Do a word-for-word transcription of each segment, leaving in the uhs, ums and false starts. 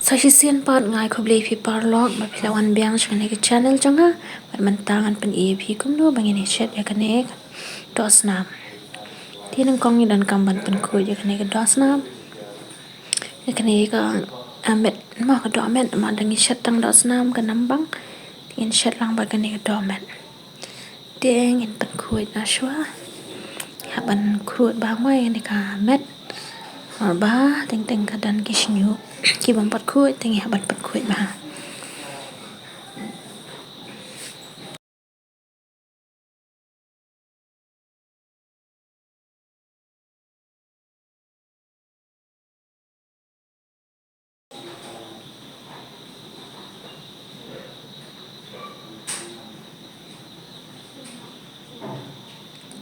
Sa shisien pat nga ai khublei phi paralok ba phi la wan biang sha kane ka channel jong nga. Bad mynta ngan pyni ïa phi kumno ba ngin ïa shet ïa kane ka doh snam. Te nyngkong ngi donkam ban pynkhuid ïa kane ka doh snam. Ïa kane ka, ah, met, mo, ka doh met, namar da ngi shet tang doh snam ka nambang. Te ngin shet lang bad kane ka doh met. Te ngin pynkhuid na shuwa. Hap ban khuid bha mo ïa kane ka met. Namar ba teng teng ka don ki shñiuh ki bym pat khuid, te ngi hap ban pynkhuid bha.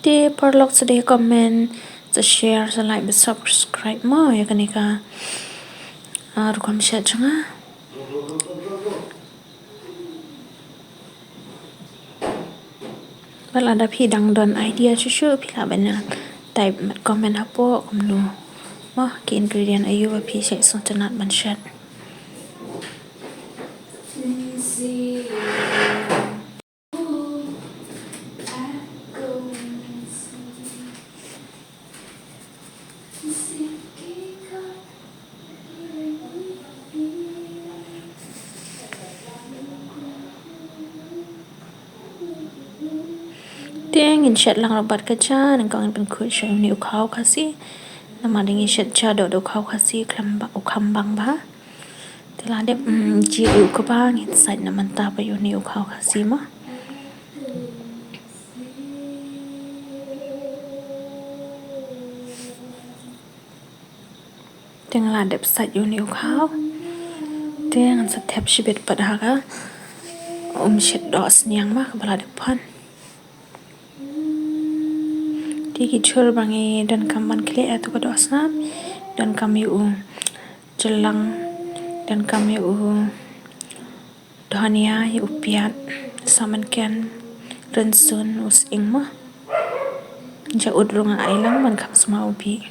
Te paralok sa dei comment, sa share, sa like, bad subscribe mo ïa kane ka, ah, rukom shet jong nga. Bad lada phi dang don idea shuh shuh, phi lah ban type bad comment hapoh kumno, mo, ki ingredient aïu ba phi sngewtynnat ban shet. Te ngin shet lang ruh bad ka ja, nyngkong ngin pynkhuid shuwa ïa une u khaw Khasi. Namar da ngi shet ja doh da u khaw Khasi, khlem ba, u kham bang bha. Te la dep, mm, jied ïa u kba, ngin sait na mynta pat ïa une u khaw Khasi mo. Te nga la dep sait ïa une u khaw. Te ngan sa thep shibit pat ha ka umshet doh sniang mo kaba la dep phon. Te ki jhur ba ngi donkam ban khleh ïa tu ka doh snam. Donkam ïa u jyllung, donkam ïa u dhania, ïa u piat, samynken, rynsun, u sying mo. Jaud ruh nga ai lang ban kham sma u bih.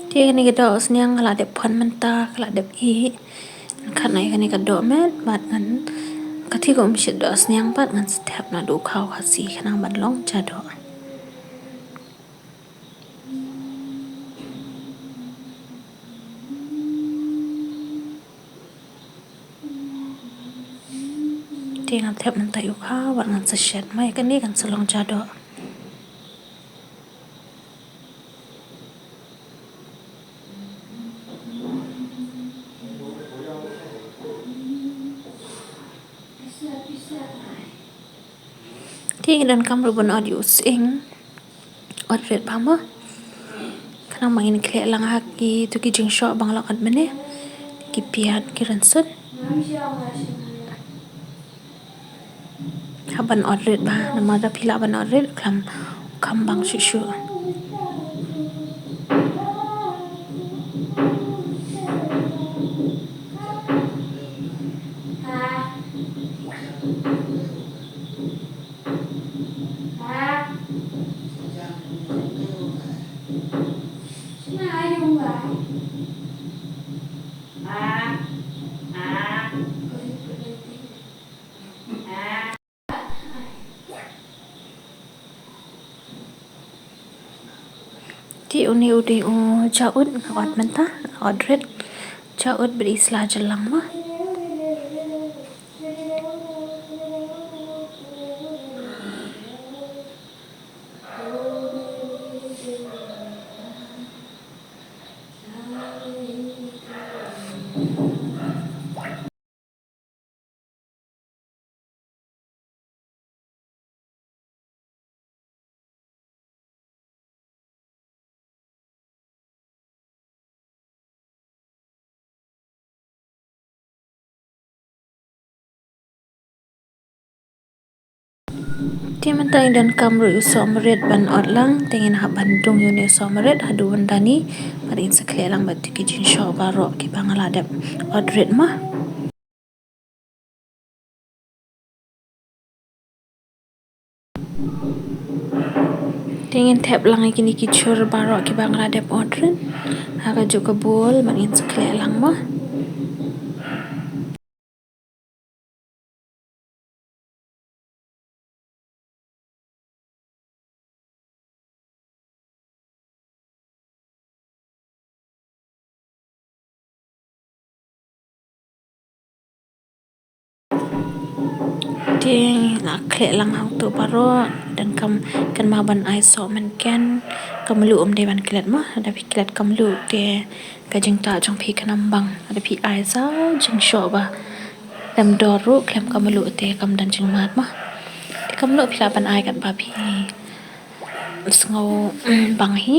Te kane ka doh sniang ka la dep phon mynta, ka la dep ih. Ngan khat noh ïa kane ka doh met bad ngan, kata ka umshet doh sniang pat ngan sa thep noh da u khaw Khasi khnang ban long ja doh. Te ngan thep mynta ïa u khaw bad ngan sa shet mo, ïa kane kan sa long ja doh. Te ngi donkam ruh ban ot ïa u sying. Ot rit bha mo. Khnang ba ngin khleh lang ha kitu ki jingshoh ba nga la ot mynne. Ki piat, ki rynsun. Hap ban ot rit bha, namar da phi lah ban ot rit, khlem, kham bang shuh shuh. Te une u dei u jaud, nga ot mynta, nga ot rit. Jaud bad i sla jyllung mo. Te mynta ngi donkam ruh ïa u sohmarit ban ot lang, te ngin hap ban dung ïa une u sohmarit haduh un dani, bad ngin sa khleh lang bad ïa ki jingshoh baroh kiba nga la dep ot rit mo. Te ngin thep lang ïa kine ki jhur baroh kiba nga la dep ot rit ha kajuh ka bowl, bad ngin sa khleh lang mo. Te la khleh lang hangto baroh, donkam, kynmaw ban ai soh mynken. Ka mluh ym dei ban klet mo, lada phi klet ka mluh te ka jingtah jong phi kan ym bang. Lada phi ai sa jingshoh ba ym dor ruh khlem ka mluh te kam don jingmad mo. Te ka mluh phi lah ban ai katba phi sngew bang hi.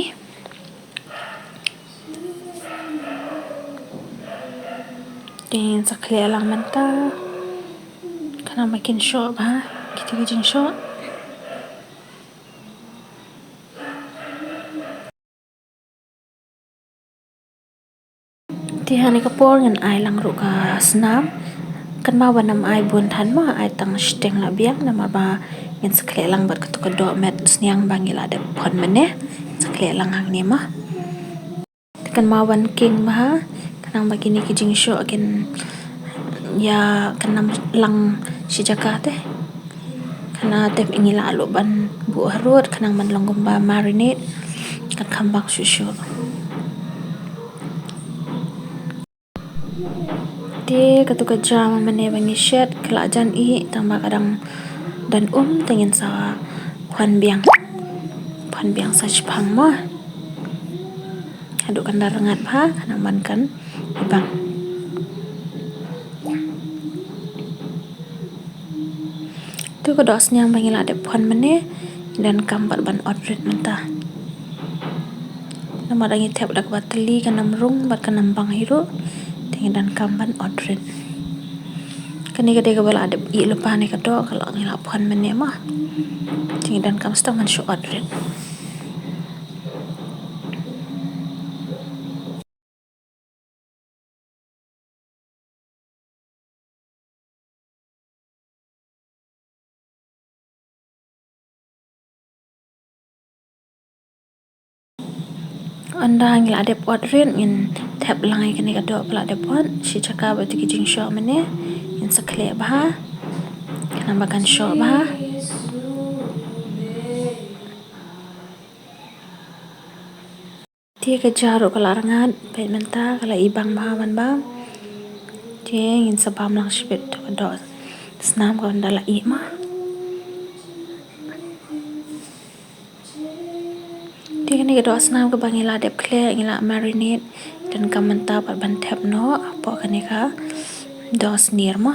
Te ngin sa khleh lang mynta, khnang ba kin shoh bha kito ki jingshoh. Te ha kane ka por ngin ai lang ruh ka snam. Kynmaw ban ym ai bun than mo, ai tang shiteng la biang, namar ba ngin sa khleh lang bad kato ka dohmet sniang ba ngi la dep phon mynne. Sa khleh lang hangne mo. Te kynmaw ban king bha, khnang ba kine ki jingshoh kin ïa kynam lang shi jaka te. Khnang te ngi lah ruh ban buh harud, khnang ban long kumba marinate, kan kham bang shuh shuh. Te kato ka ja mynne ba ngi shet, ka la jan ih, tang ba ka dang don um, te ngin sa phon biang. Phon biang sa shiphang mo. Haduh kan da rngat bha, khnang ban kan ibang. To ka doh sniang ba ngi la dep phon mynne, ngi donkam pat ban ot rit mynta. Namar da ngi thep da kaba tylli, kan ym rung bad kan ym bang hi ruh, te ngi donkam ban ot rit. Kane ka dei kaba la dep ih lypa ne ka doh, ka la ngi la phon mynne mo. Te ngi donkam sdang ban shu ot rit. Ynda ngi la dep ot rit, ngin thep lang ïa kane ka doh ba la dep ot shi jaka bad ïa ki jingshoh mynne. Ngin sa khleh bha, khnang ba kan shoh bha. Te ka ja ruh ka la rngat, peit mynta ka la ibang bha ban bam. Te ngin sa bam lang shibit to ka doh snam kaba nda la ih mo. Te kane ka doh snam kaba ngi la dep khleh, ngi la marinate, donkam mynta pat ban thep noh hapoh kane ka doh snier mo.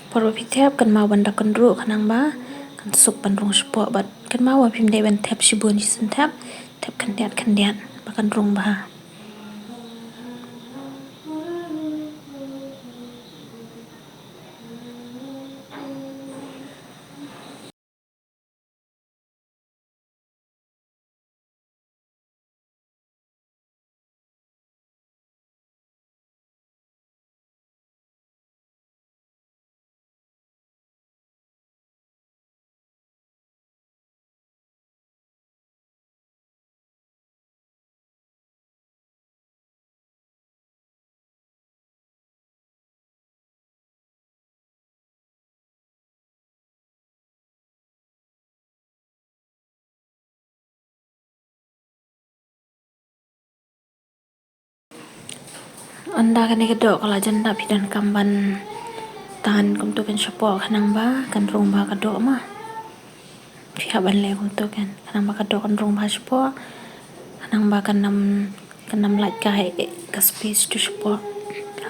Por ba phi thep, kynmaw ban da kynruh khnang ba kan suk ban rung shapoh, bad kynmaw ba phim dei ban thep shibun shisien, thep, thep khyndiat khyndiat ba kan rung bha. Ynda kane ka doh ka la jan da, phi donkam ban tan kumto kan shapoh khnang ba kan rung bha ka doh mo. Phi hap ban leh kumto kan, khnang ba ka doh kan rung bha shapoh, khnang ba kan ym, kan ym lait kai ka space to shapoh.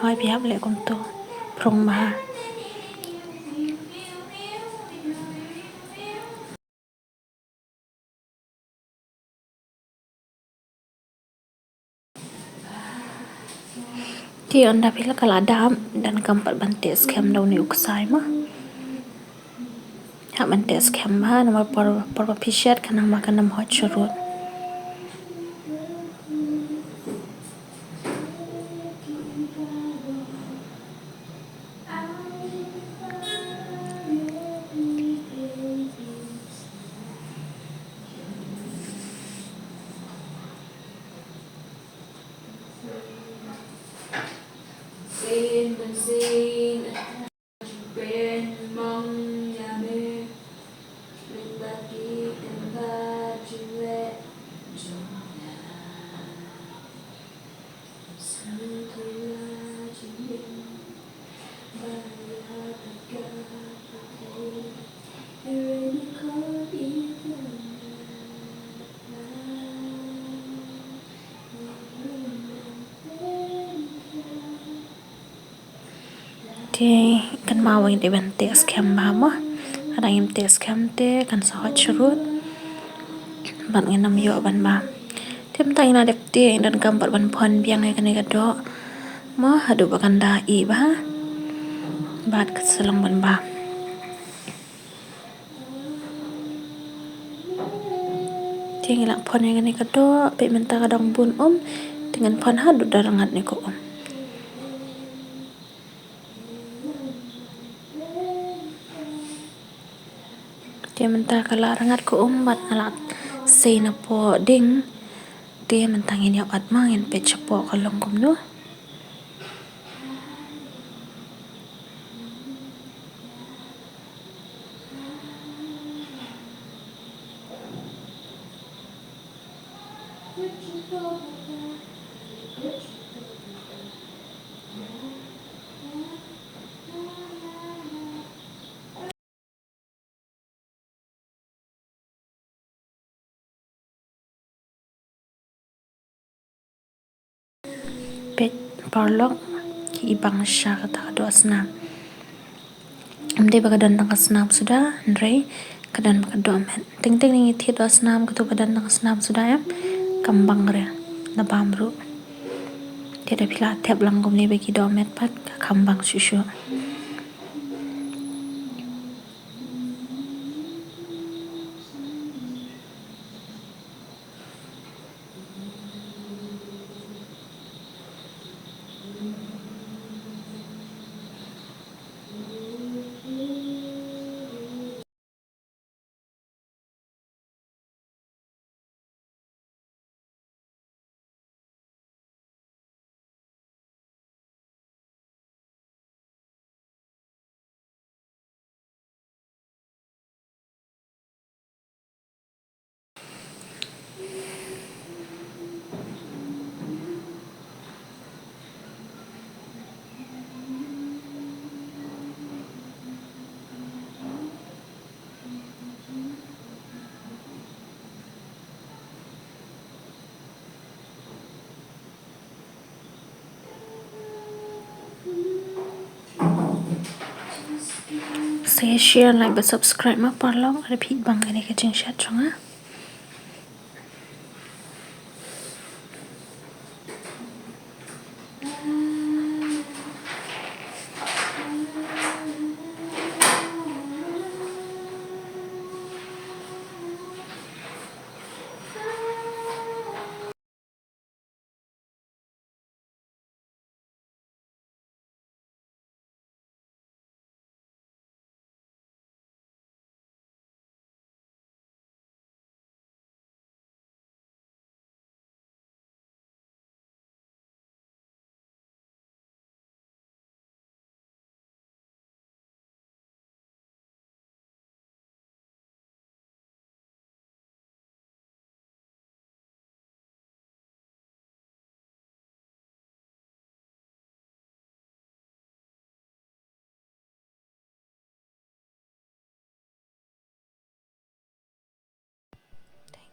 Hooid, phi hap leh kumto, phrung bha. Te ynda phi la ka la dap, donkam pat ban teh skhem da une u ksai mo. Hap ban teh skhem bha, namar por, por ba phi shet kan nang ba kan ym hot shuh ruh. Te kynmaw ba ngi dei ban teh skhem bha mo. Lada ngim teh skhem te kan sa hot shuh ruh. Bad ngin ym ïoh ban bam. Te mynta ngi la dep teh, donkam pat ban phon biang ïa kane ka doh mo, haduh ba kan da ih bha. Bad kan sa long ban bam. Te ngi la phon ïa kane ka doh, peit mynta ka dang bun um, te ngan phon haduh da rngat ne ka um. Te mynta ka la rngat ka um bad nga la sei na poh ding. Te mynta ngin ïa wad ma, ngin peit shapoh ka long kumno. Peit paralok, ki bang sha kata ka doh snam. Ym dei ba ka don tang ka snam suda, hynrei ka don ba ka doh met. Teng teng ngi thied doh snam, kato ka don tang ka snam suda em, kam bang re, la bam ruh. Te da phi la thep lang kumne ba ki doh met pat, ka kam bang shuh shuh. Sa share, like bad subscribe ma paralok, lada phi bang kane ka jingshet jong nga.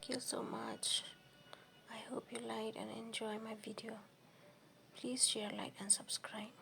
Thank you so much. I hope you like and enjoy my video. Please share, like and subscribe.